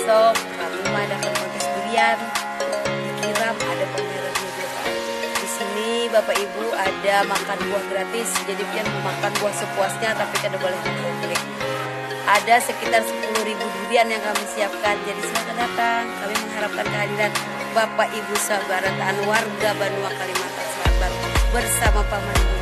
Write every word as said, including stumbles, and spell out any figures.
Kami mengadakan kontes durian di Kiram, ada pamerannya juga. Di sini Bapak Ibu ada makan buah gratis, jadi pian makan buah sepuasnya tapi kada boleh mengkritik. Ada sekitar sepuluh ribu durian yang kami siapkan, jadi silakan datang. Kami mengharapkan kehadiran Bapak Ibu sabarataan warga Banua Kalimantan Selatan bersama Paman